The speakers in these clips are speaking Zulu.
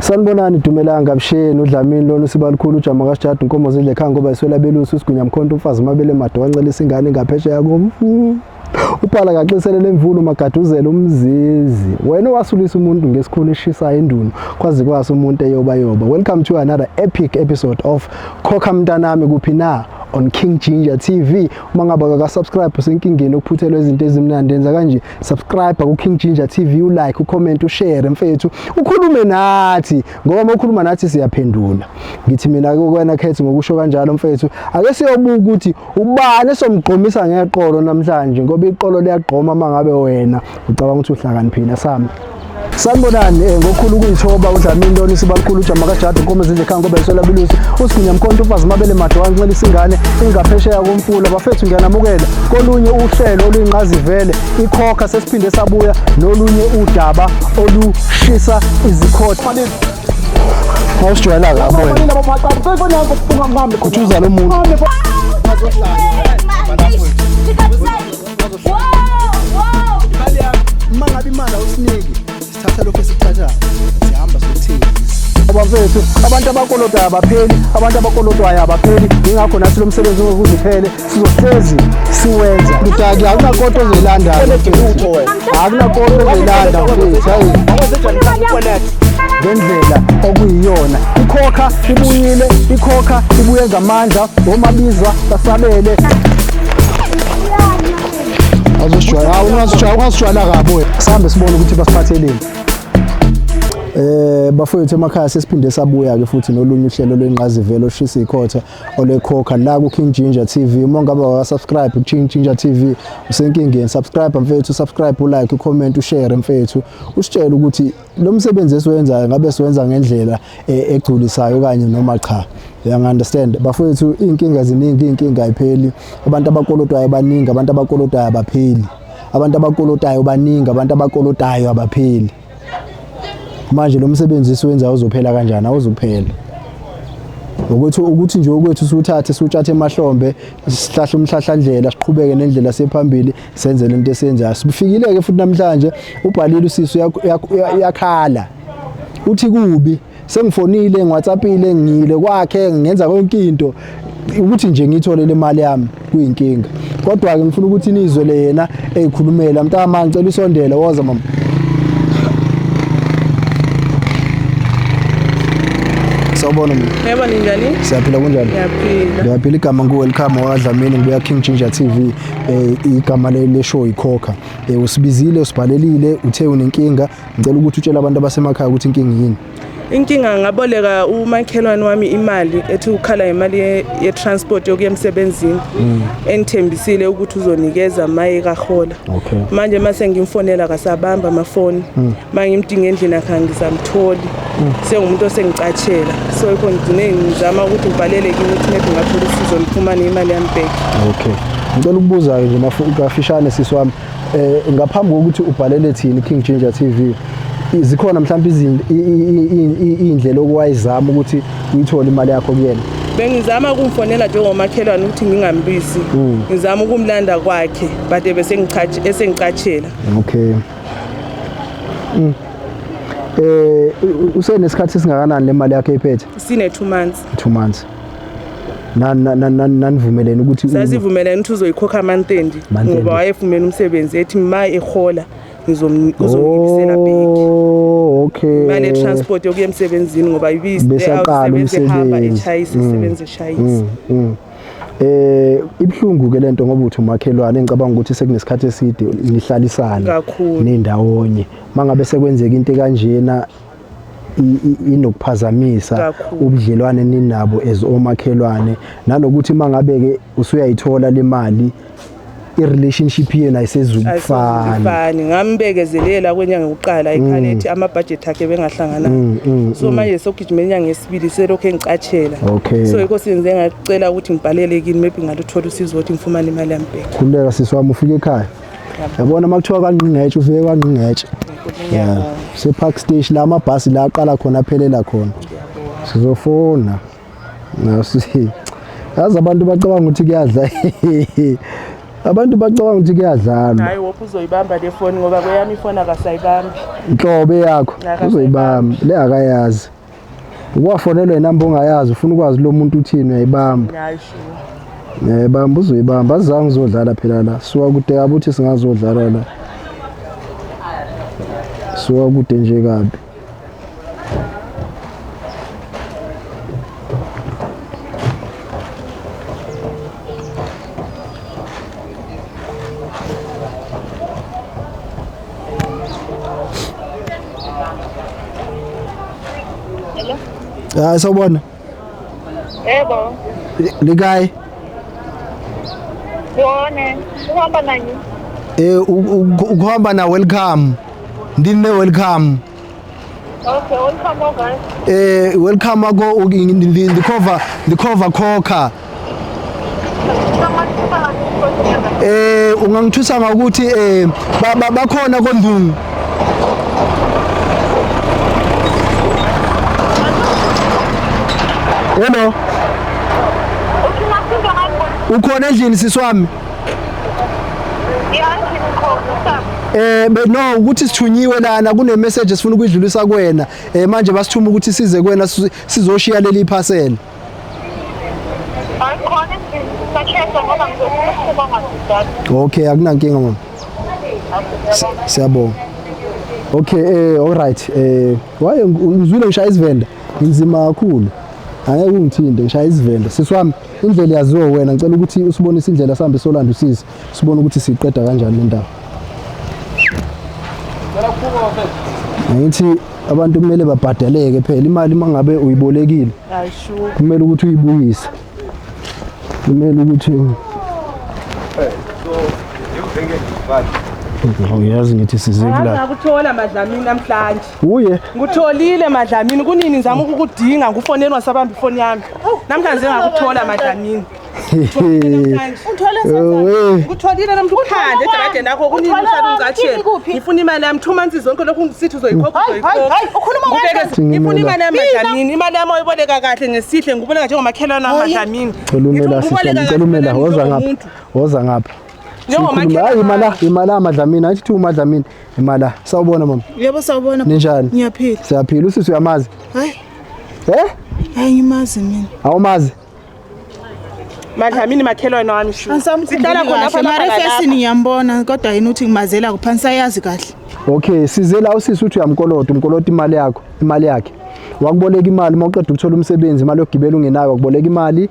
Sanibonani Dumelang Kabsheni uDlamini lona uSibalukhulu uJama kaSijadu inkomo zidle ekhaya ngoba iswela belusi uSigunya Mkhonto umfazi mabele made wancelisa ingane ngaphesheya komfula. Ubhala kaxisele lemvula umagaduzela umzizi. Wena owasulisa umuntu ngesikhuni eshisayo endunu kwazi kwase umuntu eyoba yoba. Welcome to another epic episode of Khokha Mntanami kuphi na on King Ginger TV. Uma ngabe akaka subscribe usenkingeni ukuphuthelwa izinto ezimnandi enza kanje subscribe ku King Ginger TV u like u comment u share mfethu ukhulume nathi ngoba uma ukhuluma nathi siyaphendula ngithi mina kuwena khethi ngokusho kanjalo mfethu ake siyobuka ukuthi ubani esomgqomisa ngeqolo namhlanje ngoba iqolo liyagqoma uma ngabe wena ucabanga ukuthi uhlakaniphile sami Sanibonani ngokukhulu ukuyithoba uDlamini lona isibalukhulu uJama kaJadu inkomo zidle ekhaya ngoba isola bilusi uSigunya Mkhonto umfazi mabele made wancelisa ingane ingaphesheya komfula bafethu ngiyanamukela kolunye uhlelo oluyingqazivele ikhokha sesiphinde sabuya nolunye udaba olushisa izikhotha Awusijwayela kabi wena. Uthi lo muntu. Uma ngabe imali awusiniki sithatha lokho esikuthathayo sihamba sokuthengisa. Abafethu abantu abakolotayo abapheli, abantu abakolotwayo abapheli, yingakho nathi lo msebenzi ungeke uphele, sizohlezi siwenza. Kudaki akunakoto ozoyilanda. Akunakoto ozoyilanda mfethu. Hayi. Ngendlela okuyiyona. Ikhokha ibuyile, ikhokha ibuye ngamandla, omabizwa basabele. Azosijwayela, hawu ungazijwayela, ungazijwayela kabi wena. Sihambe sibone ukuthi basiphatheleni. Bafowethu emakhaya sesiphinde sabuya ke futhi nolunye uhlelo lwenqazivelo oshisa ikhotha olwekhokha la ku King Ginger TV. Uma ngabe waka subscribe ku King Ginger TV usenkingeni, subscribe mfethu, subscribe, u like, u comment, u share mfethu. Usitshele ukuthi lo msebenzi esiwenzayo ngabe siwenza ngendlela egculisayo okanye noma cha. You understand? Bafowethu inkinga ziningi, inkinga ayipheli. Abantu abakolotwayo baningi, abantu abakolotayo abapheli. Abantu abakolotayo baningi, abantu abakolotayo abapheli. Manje lo msebenzi esiwenzayo uzophela kanjani? Awuzukuphela. Ukuthi nje okwethu siwuthathe siwutshathe emahlombe sihlahle umhlahlandlela siqhubeke nendlela sephambili senze lento esiyenzayo. Sifikile ke futhi namhlanje ubhalile usisi uyakhala. Uthi kubi sengifonile ngiwhatsappile ngiyile kwakhe ngenza yonke into ukuthi nje ngithole le mali yami kuyinkinga. Kodwa ke ngifuna ukuthi nizwe le yena eyikhulumela mntama ngicela usondele woza mama. Sawubona mama. Yebo ninjani? Siyaphila kunjani? Ngiyaphila. Ngiyaphila igama ngu Welcome wakwaDlamini ngibuya King Ginger TV igama le show ikhokha. Usibizile usibhalelile uthe unenkinga ngicela ukuthi utshele abantu abasemakhaya ukuthi inkinga yini. Inkinga ngaboleka umakhelwane wami imali ethi ukhala imali ye-transport yokuya emsebenzini. Enithembisile ukuthi uzonikeza maye kahola. Okay. Manje mase ngimfonela akasabamba amafoni. Mangimdinga endlini akhe ngisamtholi. Sengumuntu osengicatshela. So yikho ngigcine ngizama ukuthi ngibhalele kimi ukuthi maybe ngathola usizo ngifumane imali yami back. Okay. Ngicela ukubuza ke nje kafishane sisi wami ngaphambi kokuthi ubhalele thini King Ginger TV zikhona mhlawumbe izinto indlela okwayizama ukuthi uyithole imali yakho kuyena? Bengizama ukumfonela njengomakhelwane ukuthi ngingambisi. Ngizama ukumlanda kwakhe but esengicatshela. Okay. Usenesikhathi esingakanani le mali yakhe ephethe? Sine 2 months. 2 months. Nanivumelene ukuthi sasivumelene ukuthi uzoyikhokha month end ngoba wayefumene umsebenzi ethi ma ehola uzongibisela back. Oh, okay. Imali transport yokuya emsebenzini ngoba ibisaqala ehamba echayisa isebenza eshayisa. Ibhlungu ke lento ngoba uthi umakhelwane ngicabanga ukuthi sekunesikhathi eside nihlalisana nendawonye. Mangabe sekwenzeka into kanjena inokuphazamisa ubudlelwane ninabo as omakhelwane nanokuthi mangabe ke usuyayithola le mali i-relationship yenu ayisezukufana. Ngambekezelela kwenyanga yokuqala ikhala ethi ama budget akhe bengahlangana. So manje sokugijima inyanga yesibili selokhu engicatshela. So yikho senze ngacela ukuthi ngibhalele kini maybe ngaluthola usizo ukuthi ngifumane imali yami back. Khululeka sisi wami ufike ekhaya. Yabona makuthiwa kwaNgqingetshe ufike kwaNgqingetshe. Yeah. Se Park Station la amabhasi la aqala khona aphelela khona. Sizofona. Nasi. Yazi abantu bacabanga ukuthi kuyadla. Abantu bacabanga ukuthi kuyadlalwa. Hayi wopha uzoyibamba le phone ngoba kweyami ifoni akasayibambi. Inhlobo yakho uzoyibamba le akayazi. Ukwafonelwa inamba ongayazi ufuna ukwazi lo muntu uthini uyayibamba. Uyayibamba uzoyibamba azange uzodlala phela la. Suka kude kabi uthi singazodlala la. Suka kude nje kabi. Hayi sawubona. Yebo. Likayi. Wone. Uhamba nani? Eh ukuhamba na welcome. Ndine welcome. Okay, welcome okay. Eh welcome ako ndikhova ndikhova khokha. Eh ungangithusa ngokuthi eh bakhona kondungu. Hello. Ukhona endlini sisi wami? Eh no ukuthi sithunyiwe lana kune message esifuna ukuyidlulisa kuwena. Eh manje basithuma ukuthi size kuwena sizoshiya leli parcel. Okay akunankinga mama. Siyabonga. Okay eh all right eh waye ngizwile ngishaya isivenda inzima kakhulu. Angeke ungithinte ngishaya isivenda. Sisi wami indlela yaziwa wena ngicela ukuthi usibonise indlela sihambe solanda usisi sibone ukuthi siqeda kanjani le ndaba. Ngithi abantu kumele babhadaleke phela imali uma ngabe uyibolekile kumele ukuthi uyibuyise kumele ukuthi Ngiyazi ngithi size kula. Ngakuthola Madlamini namhlanje. Uye. Ngikutholile Madlamini kunini ngizama ukukudinga ngufonelwa sabamba ifoni yami. Namhlanje ngakuthola Madlamini. Uthole Ngikutholile namhlanje ukhande ejaradeni lakho kunini uhlala ungicatshela. Ngifuna imali yami 2 months zonke lokhu ngisithi uzoyikhokha uzoyikhokha. Hayi ukhuluma ngani? Ngifuna imali yami Madlamini. Imali yami oyiboleka kahle ngesihle ngikuboleka njengomakhelwane wami Madlamini. Cela umela sisi, cela umela woza ngapha. Woza ngapha. Njengomakhelwane. Hayi imala, imala Madlamini, athi thi uMadlamini, imala. Sawubona mama. Yebo sawubona. Ninjani? Ngiyaphila. Siyaphila usisi uyamazi? Hayi. Eh? Hayi ngimazi mina. Awumazi? Madlamini makhelwane wami shu. Sihlala khona lapha mara efesini ngiyambona kodwa yena uthi ngimazela kuphansi ayazi kahle. Okay, size la usisi uthi uyamkolota, umkolota imali yakho, imali yakhe. Wakuboleka imali uma uqeda ukuthola umsebenzi, imali yokugibela ungenayo, wakuboleka imali,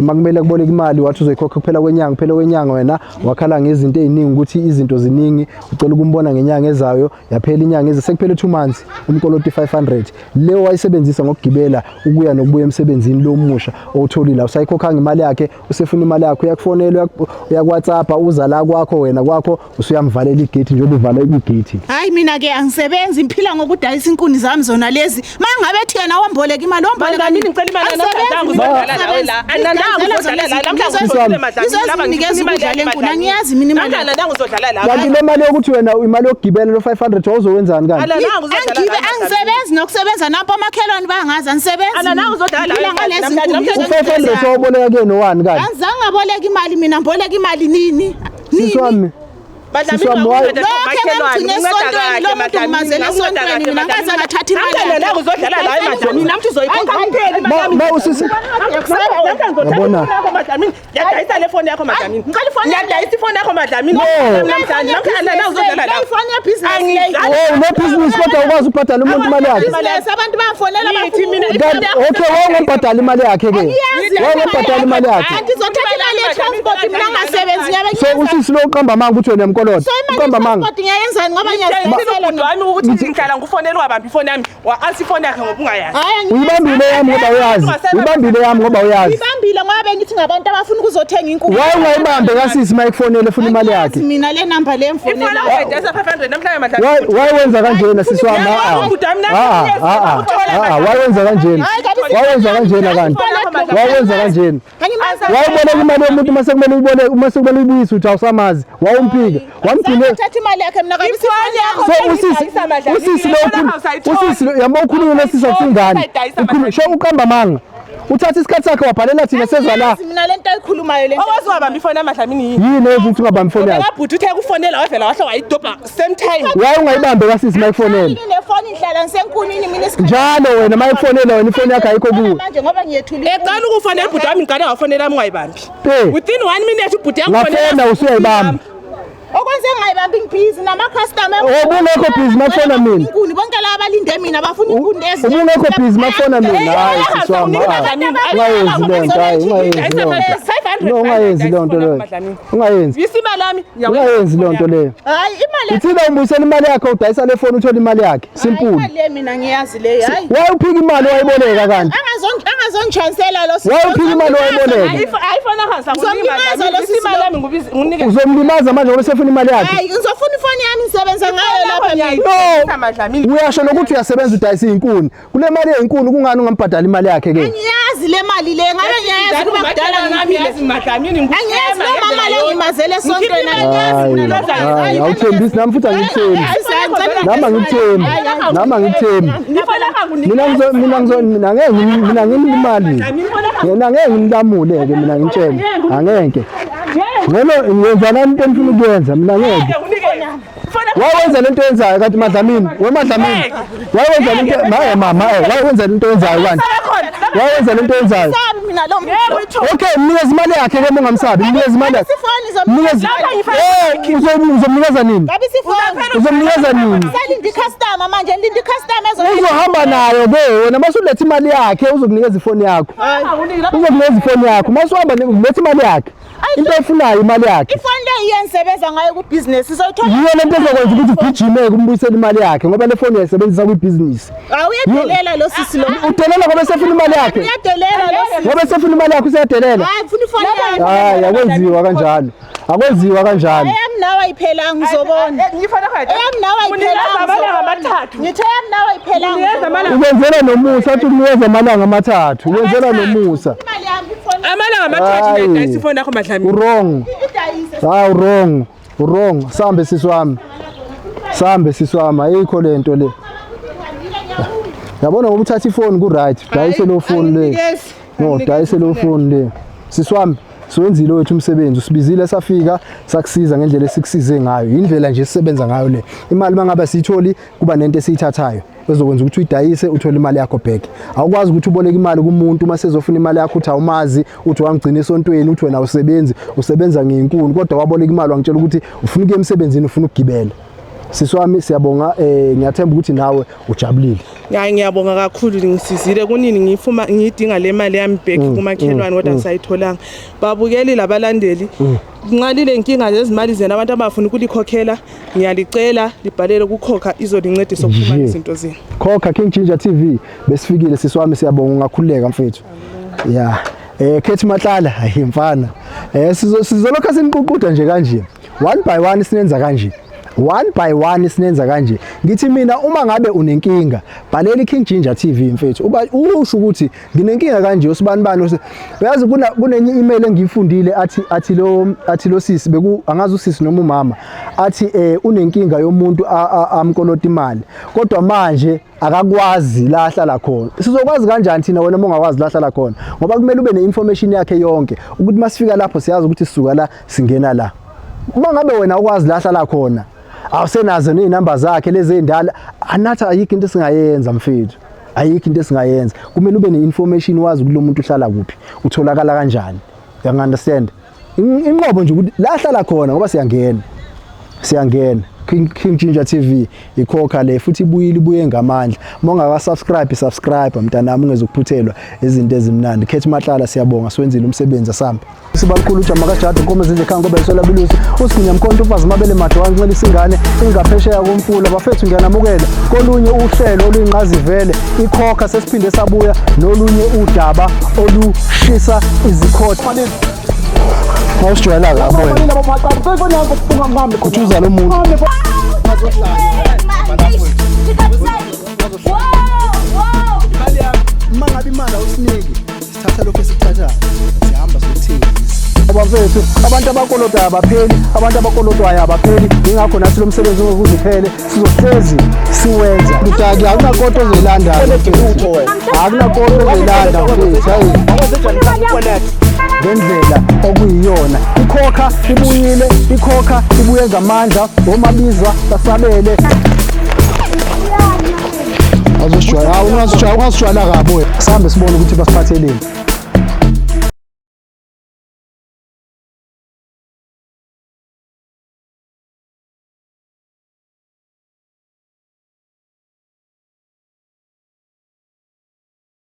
makumele kuboleka imali wathi uzoyikhokha kuphela kwenyanga, kuphela kwenyanga wena wakhala ngezinto eziningi ukuthi izinto ziningi, ucela ukumbona ngenyanga ezayo, yaphela inyanga eze sekuphele 2 months, umkolota 500. Leyo wayisebenzisa ngokugibela ukuya nokubuya emsebenzini lo musha owutholile, awusayikhokhanga imali yakhe, usefuna imali yakhe, uyakufonela, uyakuWhatsApp, uza la kwakho wena kwakho usuyamvalela igate njengoba uvala igate. Hayi mina ke angisebenzi ngiphila ngokudayisa inkuni zami zona lezi. Mangabe ethi yena wamboleka imali wamboleka Madlamini ngicela imali namhlanje uzodlala nawe la. Anananga uzodlala la namhlanje uzodlala Madlamini laba nginikeza ukudla lenkuni angiyazi mina imali. Anananga uzodlala la. Kanti le mali yokuthi wena imali yokugibela lo 500 wawuzowenzani kanti? Anananga uzodlala la. Angisebenzi nokusebenza nampo amakhelwane bangazi angisebenzi. Anananga uzodlala la. Ngiphila ngalezi nkuni. U500 wawuboleka kuyena owani kanti? Angizange ngaboleka imali mina ngiboleka imali nini? Sisi wami Ngiyadayisa le phone yakho Madlamini. Ngiyadayisa ifoni yakho Madlamini. Namhlanje namhlanje uzodlala la. Ifoni yebusiness le. Oh, no business kodwa ukwazi ukubhadala umuntu imali yakhe. Abantu bayafonela bafuna. Okay, wawungabhadala imali yakhe ke. Wawungabhadala imali yakhe. Angizothatha imali ye-transport mina ngasebenzi ngiyabe So usisi lo uqamba amanga ukuthi wena uyamkolota. Uqamba amanga. Transport ngiyayenzani ngoba ngiyazisela. Ubhuti wami ukuthi ngihlala ngufonela ungabambi ifoni yami. Wa-ansa ifoni yakhe ngoba ungayazi. Uyibambile yami ngoba uyazi. Uyibambile yami ngoba uyazi. Uyibambile ngoba bengithi ngabantu abafuna ukuzothenga inkukhu. Why ungayibambe kasisi mayikufonele efuna imali yakhe? Mina le number le mfonela. Ifoni uyayidayisa 500 namhlanje Madlamini. Why wenza kanjena sisi wami? Why wenza kanjena? Why wenza kanjena kanti? Why wenza kanjena? Wawuboleka imali yomuntu mase kumele uyibone uma sekumele uyibuyise uthi awusamazi. Wawumphika. Wamgcine. Thatha imali yakhe mina kanti So usisi usisi lo usisi lo yabo ukhuluma nosisi asingane. Ukhuluma sho uqamba amanga. Uthatha isikhathi sakhe wabhalela thina seza la. Angiyazi mina lento ayikhulumayo lento. Owazi wabamba ifoni yaMadlamini yini? Yini eyenza ukuthi ungabambi ifoni yakhe? Ubhudi uthe kufonela wavela wahle wayidobha same time. Why ungayibambe kasisi mayikufonela? Nginefoni ngihlala ngisenkunini mina isikhathi. Njalo wena mayikufonela wena ifoni yakho ayikho kuwe. Manje ngoba ngiyethula. Eqala ukufonela ubhuti wami ngiqale wafonela wami ungayibambi. Eh. Within 1 minute ubhuti yangifonela. Ngafona usuyayibamba. Okwenze ngayibambi ngibhizi nama-customer. Ubungekho busy makufona mina. Inkuni bonke laba abalinde mina bafuna inkuni lezi. Ubungekho busy makufona mina. Hayi sisi wami. Ungayenzi leyo nto, hayi ungayenzi leyo nto. No ungayenzi leyo nto leyo. Ungayenzi. Isimali yami. Ungayenzi leyo nto leyo. Hayi imali. Ithina umbuyisela imali yakhe udayisa le phone uthole imali yakhe. Simple. Imali le mina ngiyazi le hayi. Why uphika imali wayiboleka kanti? Angazongichansela lo Why uphika imali wayiboleka? iPhone akhansa Ngizomlimaza lo sisi Isimali yami ngubiza nginike. Uzomlimaza manje ngoba sefuna imali yakhe. Hayi ngizofuna ifoni yami ngisebenza ngayo lapha mina. No. Madlamini. Uyasho nokuthi uyasebenza udayisa izinkuni. Kule mali yezinkuni kungani ungambhadali imali yakhe ke? Angiyazi le mali le ngabe ngiyazi kuba kudala ngiphile. Angiyazi Madlamini Angiyazi lo mama le ngimazele esontweni angiyazi mina lo Hayi, awuthembisi nami futhi angikuthembi. Nami angikuthembi. Nami angikuthembi. Mina ngizo mina ngizo mina ngeke mina ngimlimali. Yena ngeke ngimlamule ke mina ngitshele. Angeke. Ngcono ngenza nami into enifuna ukuyenza mina ngeke. Wawenza lento yenzayo kanti Madlamini, we Madlamini. Wawenza lento maye mama, wawenza lento yenzayo kanti. Wawenza lento yenzayo. Sabi mina lo muntu. Okay, mnikeza imali yakhe ke uma ungamsabi, mnikeza imali yakhe. Isifoni Mnikeza. Eh, uzomnikeza nini? Ngabe isifoni. Uzomnikeza nini? Salinde icustomer manje linde icustomer ezo. Uzohamba nayo ke wena masuletha imali yakhe uzokunikeza ifoni yakho. Uzokunikeza ifoni yakho. Masuhamba uletha imali yakhe. Into ayifunayo imali yakhe. Ifoni le iyengisebenza ngayo ku business izoyithola. Yiyo lento ezokwenza ukuthi ugijime kumbuyisela imali yakhe ngoba le foni uyayisebenzisa kwibhizinisi. Awuyedelela lo sisi lo. Udelela ngoba esefuna imali yakhe. Uyadelela lo sisi. Ngoba esefuna imali yakhe useyadelela. Hayi ufuna ifoni yami. Hayi akwenziwa kanjalo. Akwenziwa kanjalo. Eyami nawe ayiphelanga ngizobona. Eyami nawe ayiphelanga. amalanga amathathu. Ngithe eyami nawe ayiphelanga. Nginikeza amalanga Ukwenzela nomusa athi ukunikeza amalanga amathathu. Ukwenzela nomusa. Imali yami ifoni Amalanga amathathu Hayi. ngiyadayisa ifoni yakho Madlamini. Wrong. idayise. Hayi wrong. Wrong. Sambe sisi wami. Sambe sisi wami ayikho lento le. Yabona ngoba uthatha ifoni ku right. Dayise lo phone le. No, dayise lo phone le. Sisi wami siwenzile wethu umsebenzi usibizile safika sakusiza ngendlela esikusize ngayo. Indlela nje esisebenza ngayo le. Imali mangabe siyitholi kuba nento esiyithathayo ezokwenza ukuthi uyidayise uthole imali yakho back. Awukwazi ukuthi uboleke imali kumuntu uma sezofuna imali yakho uthi awumazi, uthi wangigcina esontweni, uthi wena awusebenzi, usebenza ngeyinkuni kodwa waboleka imali wangitshela ukuthi ufuna ukuya emsebenzini ufuna ukugibela. Sisi wami siyabonga ngiyathemba ukuthi nawe ujabulile. Hayi ngiyabonga kakhulu ngisizile kunini ngifuma ngiyidinga le mali yami back kumakhelwane kodwa ngisayitholanga. Babukeli labalandeli nqalile inkinga zezimali zena abantu abafuna ukulikhokhela ngiyalicela libhalele kukhokha izolincedisa ukuphuma Yeah. izinto zenu. Khokha King Ginger TV besifikile sisi wami siyabonga ungakhululeka mfethu. Yeah. Khethi Matlala hayi mfana. Sizolokha siniququda nje kanje. One by one sinenza kanje. One by one sinenza kanje. Ngithi mina uma ngabe unenkinga bhalela iKing Ginger TV mfethu. Uba usho ukuthi nginenkinga kanje usibani bani uyazi kunenye email engiyifundile athi lo sisi beku angazi usisi noma umama athi unenkinga yomuntu amkolota imali kodwa manje akakwazi la ahlala khona. Sizokwazi kanjani thina wena uma ungakwazi la ahlala khona? Ngoba kumele ube neinformation yakhe yonke ukuthi masifika lapho siyazi ukuthi sisuka la singena la. Uma ngabe wena ukwazi la ahlala khona awusenazo nezinamba zakhe lezi ezindala anathi ayikho into esingayenza mfethu. Ayikho into esingayenza. Kumele ube neinformation wazi ukuthi lo muntu uhlala kuphi, utholakala kanjani. You understand? Inqobo nje ukuthi la ahlala khona ngoba siyangena. Siyangena. King Ginger TV ikhokha le futhi ibuyile ibuye ngamandla. Uma ungaka subscribe subscribe mntanami ungezokuphuthelwa izinto ezimnandi. Khethi Matlala siyabonga siwenzile umsebenzi asambe. Sibalukhulu uJama kaJadu inkomo zidle ekhaya ngoba isola bilusi. Usigwinya mkhonto ufazi mabele made wancenela isingane ingaphesheya komfula. Bafethu ngiyanamukela kolunye uhlelo oluyinqazivele ikhokha sesiphinde sabuya nolunye udaba olushisa izikhotha. Mawusijwayela kabi wena. Khuthuza lo muntu. Uma ngabe imali awusiniki sithatha lokho esikuthathayo sihamba sokuthengisa. Ngoba mfethu abantu abakolotayo abapheli, abantu abakolotwayo abapheli. Yingakho nathi lo msebenzi ungeke uphele, sizohlezi siwenza. Mdaki akunakoto ozoyilanda. Akunakoto ozoyilanda mfethu. Hayi. Ngendlela okuyiyona. Ikhokha ibuyile, ikhokha ibuye ngamandla, omabizwa basabele. Awuzosijwayela, ungazijwayela, ungazijwayela kabi wena. Sihambe sibone ukuthi basiphatheleni.